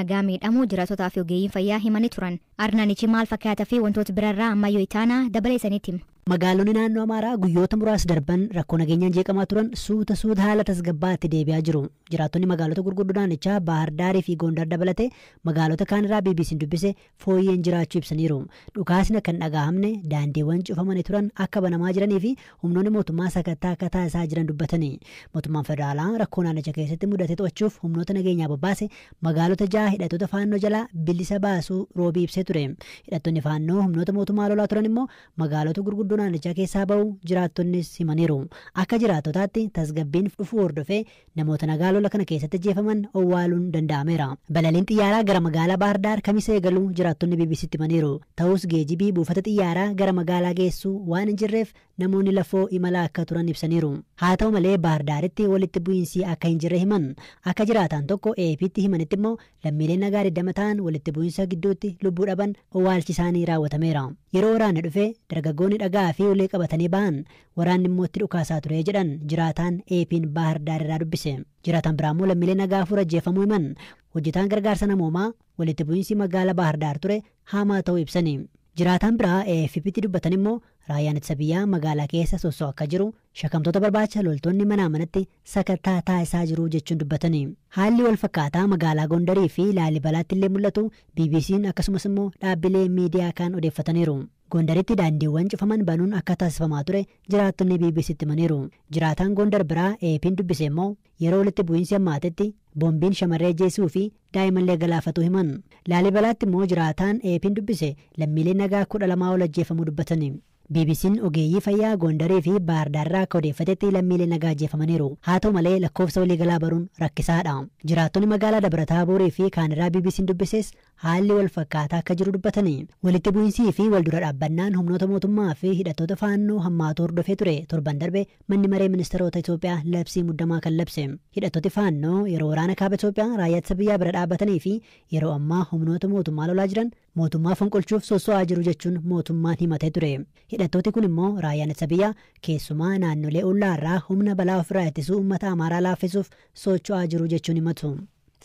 Nagaa miidhamuu jiraatotaa fi ogeeyyiin fayyaa himanii turan. Arnaanichi maal fakkaataa fi wantoota birarraa ammayyoo itaanaa dabalee isaniitti hima. Magaalonni naannoo Amaaraa guyyoota muraasa darban rakkoo nageenyaan jeeqamaa turan suuta suuta haala tasgabbaatti deebi'aa jiru. Jiraattonni magaalota gurguddoo naannichaa Baahar Daarii fi Gondar dabalatee magaalota kaan irraa BBC'n dubbise fooyyeen jiraachuu ibsaniiru. Dhukaasni akka hin dhagahamne, daandiiwwan cufamanii turan akka banamaa jiranii fi humnoonni mootummaa sakattaa akka taasisaa jiran dubbatani. Mootummaan federaalaa rakkoo naannicha keessatti mudate to'achuuf humnoota nageenyaa bobbaase magaalota 6 hidhattoota faannoo jalaa bilisa baasuu Roobii ibsee ture. Hidhattoonni faannoo humnoota mootummaa lolaa turan immoo magaalota gurguddoo naannichaa keessaa ba'u jiraattonnis himaniiru. Akka jiraattotaatti tasgabbiin dhufuu hordofee namoota nagaa lola kana keessatti ajjeefaman owwaaluun danda'ameera. Balaliin xiyyaaraa gara magaalaa Baahar Daar kamisa eegaluu jiraattonni BBCtti himaniiru. Ta'us geejibii buufata xiyyaaraa gara magaalaa geessuu waan hin jirreef namoonni lafoo imalaa akka turan ibsaniiru. Haa ta'u malee Baahar Daaritti walitti bu'iinsi akka hin jirre himan. Akka jiraataan tokko AP'tti himanitti immoo lammiileen nagaa 20 ta'an walitti bu'iinsa gidduutti lubbuu dhaban owwaalchi isaanii raawwatameera. Yeroo waraanni dhufe dargaggoonni dhagaa fi ulee qabatanii ba'an, waraanni immoo itti dhukaasaa ture jedhan jiraataan AP'n Baahar Daar irraa dubbise. Jiraataan biraa immoo lammiilee nagaa 4 ajjeefamuu himan. Hojjetaan gargaarsa namoomaa walitti bu'iinsi magaalaa Baahar Daar ture hamaa ta'uu ibsani. Jiraataan biraa AFP'tti dubbatan immoo raayyaan ittisa biyyaa magaalaa keessa sossoo akka jiru, shakamtoota barbaacha loltoonni manaa manatti sakattaa taasisaa jiru jechuun dubbatani. Haalli wal fakkaataa magaalaa Gondarii fi Laalibalaatti illee mul'atu BBC'n akkasumas immoo dhaabbilee miidiyaa kaan odeeffataniiru. Gondaritti daandiiwwan cufaman banuun akka taasifamaa ture jiraattonni BBC'tti himaniiru. Jiraataan Gondar biraa AP'n dubbise immoo yeroo walitti bu'iinsi hammaatetti boombiin shamarree ajjeesuu fi daa'immallee galaafatuu himan. Laalibalaatti immoo jiraataan AP'n dubbise lammiilee nagaa 12 ol ajjeefamuu dubbatani. BBC'n ogeeyyii fayyaa Gondarii fi Baahar Daarraa akka odeeffatetti lammiilee nagaa ajjeefamaniiru. Haa ta'u malee lakkoofsa waliigalaa baruun rakkisaadha. Jiraattonni magaalaa Dabra Taaborii fi kaaniraa BBC'n dubbises haalli wal fakkaataa akka jiru dubbatani. Walitti bu'iinsii fi wal dura dhaabbannaan humnoota mootummaa fi hidhattoota faannoo hammaatu hordofee ture. Torban darbe manni maree ministeerota Itoophiyaa labsii muddamaa kan labse. Hidhattooti faannoo yeroo waraana kaaba Itoophiyaa raayyaa ittisa biyyaa bira dhaabbatanii fi yeroo ammaa humnoota mootummaa lolaa jiran mootummaa fonqolchuuf sosso'aa jiru jechuun mootummaan himatee ture. Hidhattooti kun immoo raayyaan ittisa biyyaa keessumaa naannolee ollaa irraa humna balaa ofirraa ittisuu uummata Amaaraa laaffisuuf socho'aa jiru jechuun himatu.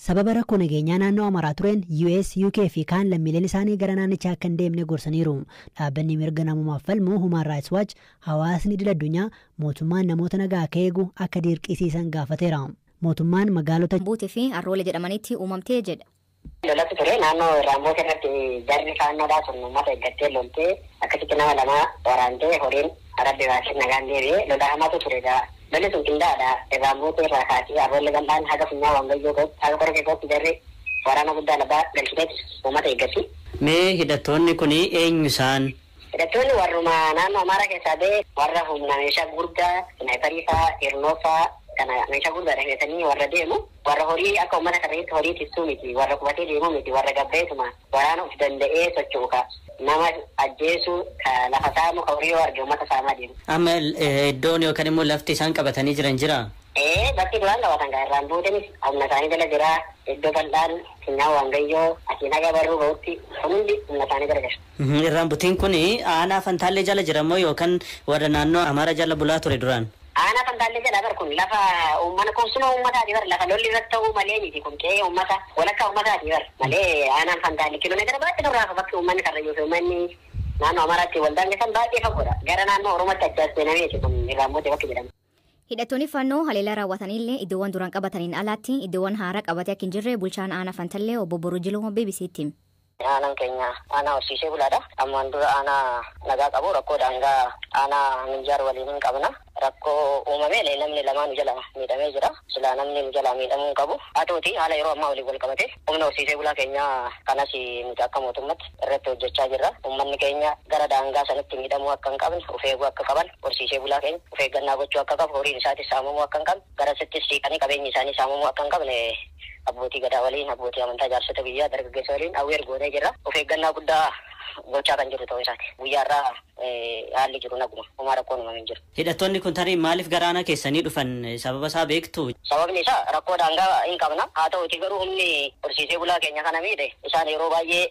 Sababa rakkoo nageenyaa naannoo Amaaraa tureen US, UK fi kaan lammiileen isaanii gara naannichaa akka hin deemne gorsaniiru. Dhaabbanni mirga namummaaf falmu Human Rights Watch hawaasni idil addunyaa mootummaan namoota nagaa akka eegu akka dirqisiisan gaafateera. Mootummaan magaalota Buutii fi Arroolee jedhamanitti uumamtee jedha. Lolatti ture naannoo Raamboo irratti jarri faannoodhaa sun uummata eeggattee loltee akkasitti nama lama waraantee horiin rabbi baasee nagaan deebi'ee lola hamaatu ture egaa. Lolli sun qindaa'aadha. Raamboo irraa kaasee Arroolee bal'aan haga funyaan Wangayyoo ga'utti haga Qorqee ga'utti jarri waraana guddaa lafaa galchiteetti uummata eeggatti. Mee hidhattoonni kun eenyu isaan? Hidhattoonni warruma naannoo Amaaraa keessaa ba'e, warra humna meeshaa gurguddaa sniperii fa'aa, hirnoo fa'aa kana meeshaa gurguddaa hidhatanii warra deemu, warra horii akka uummata karrayyuutti horii tiksuu miti, warra qubatee deemu miti, warra gabbeetuma waraana of danda'ee socho'u ka nama ajjeesu, ka lafa saamu, ka horii yoo arge uummata saamaa deemu. Amma iddoon yookaan immoo lafti isaan qabatanii jiran jiraa? Bakki duraan qabatan kan irraan buutanis humna isaanii jala jira. Iddoo bal'aan funyaan Wangayyoo asiin haga barruu ga'utti hundi humna isaanii jala jira. Irraan butiin kun aanaa Fantaallee jala jira moo yookaan warra naannoo Amaaraa jala bulaa ture duraan? Aanaa Fantaallee jala bar kun lafa uummata kuusuma uummataati bar, lafa lolli irratti ta'uu malee miti kun qe'ee uummata walakkaa uummataati bar malee aanaan Fantaallee kiiloomeetira baay'ee nurraa bakki uummanni Karrayyuu fi uummanni naannoo Amaaraatti waldaan keessan baay'ee fagoodha. Gara naannoo Oromootti achi as seenameeti kun irraan buutee bakki jedhamu. Hidhattoonni fannoo haleellaa raawwatanillee iddoowwan duraan qabataniin alaatti iddoowwan haaraa qabatee akka hin jirre bulchaan aanaa Fantallee obbo Boruu Jiloo BBC'tti hime. Aanaan keenya aanaa horsiisee bulaadha. Ammaan dura aanaa nagaa qabu rakkoo daangaa aanaa Minjaar waliin hin qabna. Rakkoo uumamee namni lamaan jala miidhamee jira. Silaa namni nu jala miidhamuu hin qabu. Haa ta'uti haala yeroo ammaa waliin wal qabate humna horsiisee bulaa keenya kanas nuti akka mootummaatti irratti hojjechaa jirra. Uummanni keenya gara daangaa sanatti miidhamuu akka hin qabne, of eeguu akka qaban, horsiisee bulaa keenya of eeggannaa gochuu akka qabu, horiin isaatis saamamuu akka hin qabne, gara sittis siiqanii qabeenyi isaanii saamamuu akka hin qabne abbootii gadaa waliin, abbootii amantaa, jaarsota biyyaa, dargaggeessa waliin awweer goonee jirra. Of eeggannaa guddaa gochaa kan jiru ta'uu isaati. Guyyaarraa haalli jiru naguma. Homaa rakkoon uumamee hin jiru. Hidhattoonni kun tarii maaliif gara aanaa keessanii dhufan sababa isaa beektu? Sababni isaa rakkoo daangaa hin qabna. Haa ta'uti garuu humni horsiisee bulaa keenya kana miidhe isaan yeroo baay'ee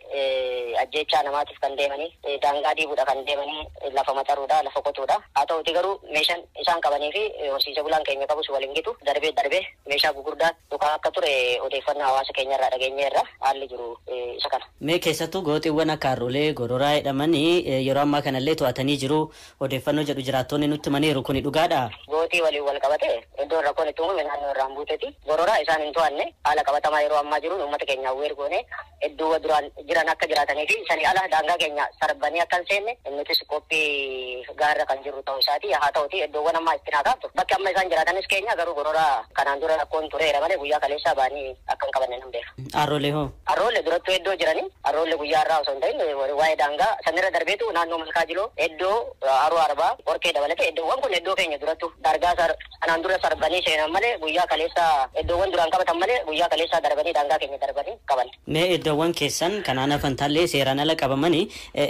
ajjeechaa namaatiif kan deemanii, daangaa diiguudha kan deemanii, lafa maxaruudha, lafa qotuudha. Haa ta'uti garuu meeshaan isaan qabanii fi horsiisee bulaan keenya qabus waliin gitu darbee darbee meeshaa gurguddaa dhukaa akka ture odeeffannoo hawaasa keenya irraa dhageenyeerra haalli jiru isa kana. Mee keessattuu gooxiiwwan akka harrolee gororaa jedhamanii yeroo ammaa kanallee to'atanii jiru odeeffannoo jedhu jiraattonni nutti himaniiru, kuni dhugaadha? Gootii waliin wal qabate iddoon rakkoon itti uumame naannoo irraan buuteeti. Gororaa isaan hin to'anne haala qabatamaa yeroo ammaa jiruun uummata keenya weergoone iddoo duraan jiran akka jiraatanii fi sanii ala daangaa keenya sarbanii akka hin seenne nutis qophii gaarra kan jirru ta'uu isaati. Haa ta'uti iddoowwan ammaa itti naakaaftu bakki amma isaan jiraatanis keenya garuu gororaa kanaan dura rakkoon tureera malee guyyaa kaleessaa ba'anii akka hin qabanne nan beeka. Harroolee hoo? Harroolee durattuu iddoo jiranii harroolee guyyaa irraa osoo hin ta'in waa'ee daangaa sanirra darbeetu naannoo Malkaa Jiloo iddoo Haroo Arbaa Qorkee dabalatee iddoowwan kun iddoo keenya durattu dargaa kanaan dura sarbanii seenan malee guyyaa kaleessaa iddoowwan duraan qabatan malee guyyaa kaleessaa darbanii daangaa keenya darbanii qaban. Mee iddoowwan keessan kanaan hafantaallee seeraan ala qabamanii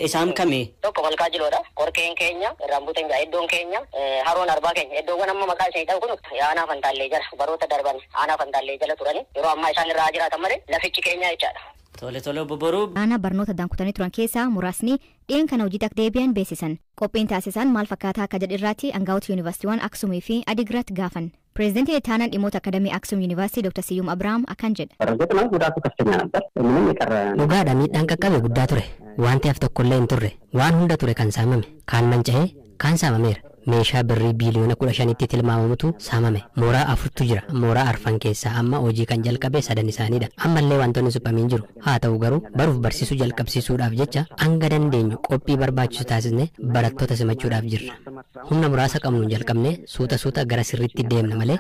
isaan kami? Tokko Malkaa Jiloodha. Qorkeen keenya, irraan buuteen jira iddoon keenya, Haroon Arbaa keenya iddoowwan amma maqaa isin ta'u kun aanaa Fantaallee jala baroota darban aanaa Fantaallee jala turanii yeroo ammaa isaan irraa jiraatan malee lafichi keenya jechaadha. Tole tole obbo Boruu. Aanaa barnoota daankutanii turan keessaa muraasni dhi'een kana hojii akka deebi'an beeksisan. Qophiin taasisan maal fakkaataa akka jedhu irratti aangawoota yuunivarsiitiiwwan Aksumii fi Adigiraat gaafan. Pireezidantiin itti aanaan dhimmoota akadamii Aksum Yuunivarsiitii Dr. Siyyum Abiraam akkan jedhe. እርግጥ ነው ጉዳቱ ከፍተኛ ነበር። ምንም የቀረ Dhugaadha, miidhaan qaqqabe guddaa ture. Wanti hafe tokkollee hin turre. Waan hunda ture kan saamame. Kaan manca'ee, kaan saamameera. Meeshaa birrii biiliyoona 15tti tilmaamamutu saamame. Mooraa afurtu jira. Mooraa arfan keessaa amma hojii kan jalqabe sadan isaaniidha. Ammallee wantoonni suphamiin jiru. Haa ta'u garuu baruuf barsiisuu jalqabsiisuudhaaf jecha hanga dandeenyu qophii barbaachisu taasisnee barattoota simachuudhaaf jirra. Humna muraasa qabnuun jalqabnee suuta suuta gara sirriitti deemna malee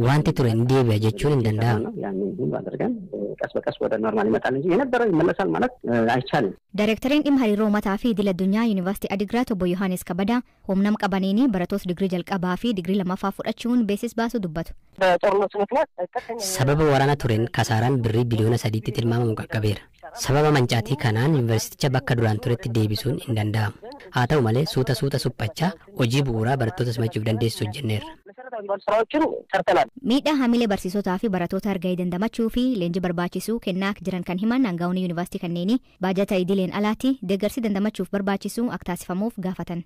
wanti ture hin deebi'a jechuun hin danda'amu. ያንን ሁሉ አድርገን ቀስ በቀስ ወደ ኖርማል ይመጣል እንጂ የነበረው ይመለሳል ማለት አይቻልም። Daayireektareen dhimma hariiroo uummataa fi idil addunyaa Yuunivarsiitii Adigiraat obbo Yohaannis Kabadaa humnam qabaniini barattoota digirii jalqabaa fi digirii lammaffaa fudhachuun beeksisa baasuu dubbatu. በጦርነቱ ምክንያት ቀጥተኛ Sababa waraana tureen kasaaraan birrii biliyoona 3tti tilmaamamu qaqqabeera. Sababa mancaatii kanaan yuunivarsiiticha bakka duraan turetti deebisuun hin danda'amu. Haa ta'u malee suuta suuta suphachaa hojii bu'uuraa barattoota simachuuf dandeessisu hojjenneerra. መሰረታዊ የሚባሉ ስራዎችን ሰርተናል። Miidhaa hamilee barsiisotaa fi barattoota argahee dandamachuu fi leenjii barbaachisuu kennaa akka jiran kan himan aangawoonni yuunivarsiitii kanneenii baajata idileen alaatti deeggarsi dandamachuuf barbaachisu akka taasifamuuf gaafatan.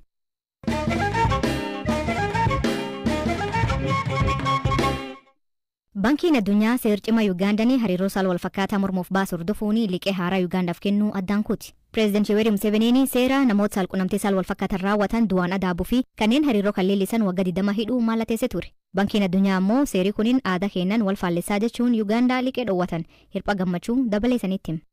Baankiin addunyaa seer cima Yuugaandanii hariiroo saala walfakkaataa mormuuf baasu hordofuun liqee haaraa Yuugaandaaf kennuu addaan kuti. Pireezidaant Yoweri Museveniin seera namoota saalqunnamtii saala walfakkaataan raawwatan du'aan adaabuu fi kanneen hariiroo kan leellisan waggaa 20 hidhuu mallateesse ture. Baankiin addunyaa ammoo seerri kunin aadaa kennan wal faallessaa jechuun Yuugaandaa liqee dhoowwatan hirpha gammachuu dabaleessanitti hima.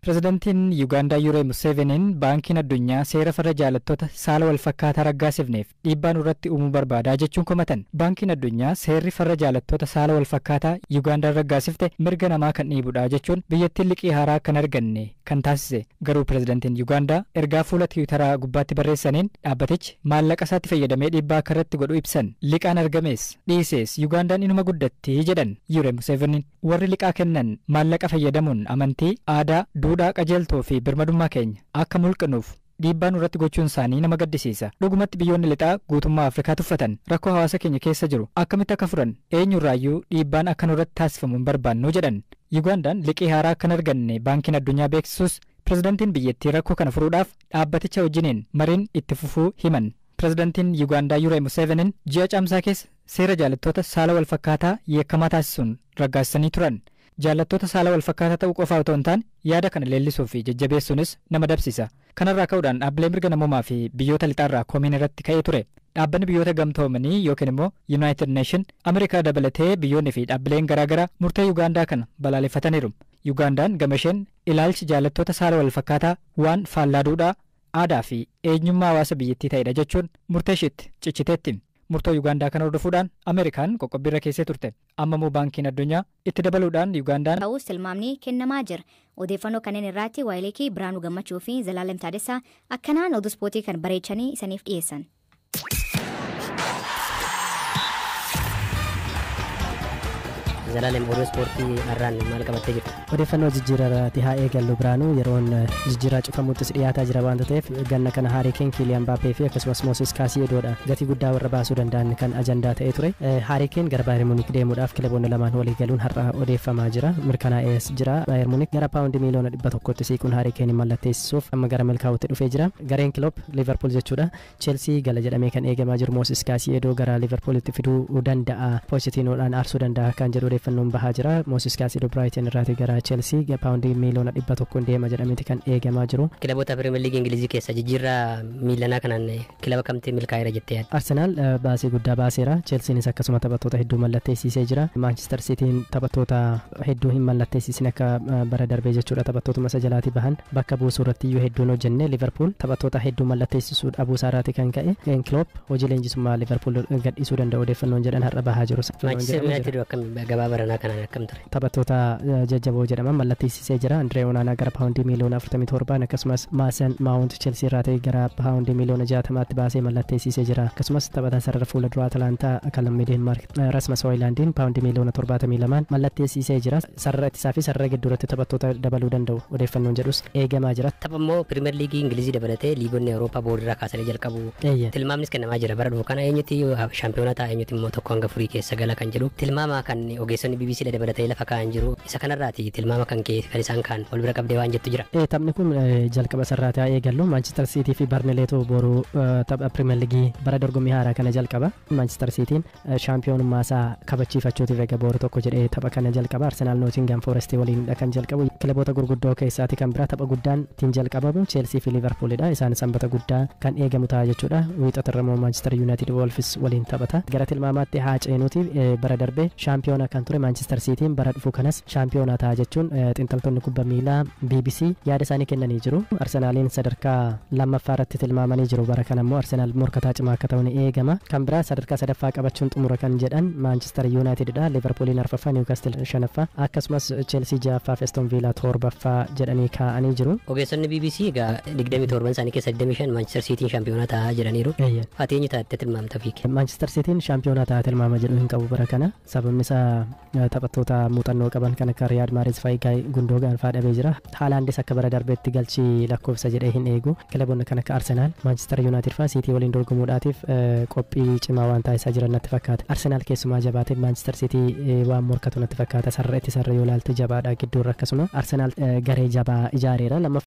Pireezidantiin Yuugaandaa Yoweri Museveniin baankiin addunyaa seera farra jaalattoota saala walfakkaataa raggaasifneef dhiibbaa nurratti uumuu barbaadaa jechuun komatan. Baankiin addunyaa seerri farra jaalattoota saala walfakkaataa Yuugaandaan raggaasifte mirga namaa kan dhiibudha jechuun biyyattiin liqii haaraa kan arganne kan taasise. Garuu pireezidantiin Yuugaandaa ergaa fuula tiwiitaraa gubbaatti barreessaniin dhaabbatichi maallaqa isaatti fayyadamee dhiibbaa akka irratti godhu ibsan. Liqaan argamees dhiisees Yuugaandaan inuma guddatti jedhan Yoweri Museveniin. Warri liqaa kennan maallaqa fayyadamuun amantii, aadaa, duudhaa qajeeltoo fi birmadummaa keenya akka mulqinuuf dhiibbaa nurratti gochuun isaanii nama gaddisiisa. Dhugumatti biyyoonni lixaa guutummaa Afrikaa tuffatan rakkoo hawaasa keenya keessa jiru akkamitti akka furan eenyurraayyuu dhiibbaan akka nurratti taasifamu hin barbaannu jedhan. Yuugaandaan liqii haaraa akka hin arganne baankiin addunyaa beeksisus pireezidantiin biyyattii rakkoo kana furuudhaaf dhaabbaticha wajjiniin mariin itti fufuu himan. Pireezidantiin Yuugaandaa Yoweri Museveniin ji'a caamsaa keessa seera jaalattoota saala walfakkaataa yakkamaa taasisuun raggaasisanii turan. Jaalattoota saala walfakkaataa ta'uu qofaa otoo hin taane yaada kana leellisuu fi jajjabeessuunis nama dabsisa. Kanarraa ka'uudhaan dhaabbilee mirga namoomaa fi biyyoota lixaarraa komiin irratti ka'ee ture. Dhaabbanni biyyoota gamtoomanii yookiin immoo United Nation Ameerikaa dabalatee biyyoonni fi dhaabbileen garaagaraa murtee Yuugaandaa kana balaaleffataniiru. Yuugaandaan gama isheen ilaalchi jaalattoota saala walfakkaataa waan faallaa duudhaa, aadaa fi eenyummaa hawaasa biyyattii ta'edha jechuun murtee isheetti cichiteetti. Murtoo Yuugaandaa kana hordofuudhaan Ameerikaan qoqqobbiirra keessee turte. Amma immoo baankiin addunyaa itti dabaluudhaan Yuugaandaan Ta'us tilmaamni kennamaa jira. Odeeffannoo kanneen irratti Waayilekii Biraanuu Gammachuu fi Zalaalem Taadessaa akkanaan oduu ispoortii kan bareechanii isaniif dhiyeessan. Zalaalem, oduu ispoortii har'aan maal qabattee jirta? Odeeffannoo jijjiirraati haa eegallu Biraanuu. Yeroon jijjiirraa cufamuttis dhiyaataa jira waanta ta'eef, ganna kana Haarii Keen, Kiiliyaan Mbappee fi akkasumas Mooses Kaasiyedoodha gatii guddaa warra baasuu danda'an kan ajandaa ta'ee ture. Haarii Keen gara Baayern Munik deemuudhaaf kilaboonni lamaan walii galuun har'a odeeffamaa jira, mirkanaa'ees jira. Baayern Munik gara paawundii miiliyoona 100tti siquun Haarii Keen mallatteessisuuf amma gara milkaa'utti dhufee jira. Gareen Kiloop, Liverpool jechuudha, Cheelsii gala jedhamee kan eegamaa jiru Mooses Kaasiyedoo gara Liverpoolitti fiduu danda'a, Pochettinoodhaan aarsuu danda'a kan jedhu odeeffannoon bahaa jira. Mooses Kaasiyedoo Biraayitin irraati gara Cheelsii paawundii miiliyoona 100 deema jedhameeti kan eegamaa jiru. Kilaboota Pirimeer Liigii Ingilizii keessa jijjiirraa miilanaa kanaan kilaba kamti milkaa'eera jettee yaadda? Arsenaal baasii guddaa baaseera. Chelsiinis akkasuma taphattoota hedduu mallatteessisee jira. Maanchister Siitiin taphattoota hedduu hin mallatteessisin akka bara darbee jechuudha. Taphattootuma isa jalaatii bahan bakka buusuu irratti iyyuu hedduun hojjenne. Liverpool taphattoota hedduu mallatteessisuu dhabuu isaarraati kan ka'e Klopp hojii leenjisummaa Liverpool gadhiisuu danda'u odeeffannoon jedhan har'a bahaa jiru. Maanchister Yuunaayitid akkam gabaa baranaa kanaan akkam ture? Taphattoota jajjaboo jedhaman mallatteessisee jira. Andree Onaanaa gara paawundii miiliyoona 47, akkasumas Maasan Maawunt Chelsea irraa ta'e gara paawundii miiliyoona 60tti baasee mallatteessisee jira. Akkasumas taphataa sarara fuula duraa Atalantaa kan lammii Deenmaark Rasmus Hooylaandiin paawundii miiliyoona 72 mallatteessisee jira. Sarara ittisaa fi sarara gidduuratti taphattoota dabaluu danda'u odeeffannoon jedhus eegamaa jira. Tapha immoo Pirimeer Liigii Ingilizii dabalatee liigonni Awurooppaa boordiraa kaasanii jalqabu. Tilmaamnis kennamaa jira, bara dhufu kana eenyuti shaampiyoona ta'a, eenyuti immoo tokko hanga furii keessa gala kan jedhu tilmaama kan ogeessonni BBC dabalatee lafa kaa'an jiru. Isa kanarraati tilmaama kan kee kan isaan kaan wal bira qabdee waan jettu jira? Taphni kun jalqaba sararaati haa eegallu. Maanchister Siitii fi Barneleetu boruu tapha Pirimeer Liigii bara dorgommii haaraa kana jalqaba. Maanchister Siitiin shaampiyoonummaa isaa kabachiifachuutiif egaa boru tokko jedhee tapha kana jalqaba. Arsenaal Nootingaam Foorestii waliinidha kan jalqabu. Kilaboota gurguddoo keessaati kan biraa tapha guddaan ittiin jalqabamu Cheelsii fi Liverpoolidha. Isaan sanbata guddaa kan eegamu ta'a jechuudha. Wiixata irra immoo Maanchister Yuunaayitid Wolfis waliin taphata. Gara tilmaamaatti haa ceenuuti, bara darbe shaampiyoona kan ture Maanchister Siitiin bara dhufu kanas shaampiyoona ta'a jechuun xiinxaltoonni kubba miilaa BBC yaada isaanii kennanii jiru. Arsenaaliin sadarkaa lammaffaa irratti tilmaamanii jiru. Bara kana immoo Arsenaal morkataa cimaa akka ta'u ni eegama. Kan biraa sadarkaa sadaffaa qabachuun xumura kan jedhan Maanchister Yuunaayitididha. Liverpooliin arfaffaa, Niwukaastil shanaffaa, akkasumas Cheelsii ja'affaa fi Aston Villaa torbaffaa jedhanii kaa'anii jiru. Ogeessonni BBC egaa 27 isaanii keessa 25 Maanchister Siitiin shaampiyoona ta'a jedhaniiru. Ati eenyu taate tilmaamta fiike? Maanchister Siitiin shaampiyoona ta'a tilmaama jedhu hin qabu bara kana. Sababni isaa taphattoota muuxannoo qaban kan akka Riyaad Mahrez fa'aa, Gundoogaan fa'aa dhabee jira. Haalaandis akka bara darbeetti galchii lakkoofsa jedhee hin eegu. Kilaboonni kan akka Arsenaal, Maanchister Yuunaayitid fa'aa Siitii waliin dorgomuudhaatiif qophii cimaa waan taasisaa jiran natti fakkaata. Arsenaal keessumaa jabaatee Maanchister Siitii waan morkatu natti fakkaata. Sarara itti sarara yoo ilaalte jabaadha, gidduurra akkasuma Arsenaal garee jabaa ijaareera.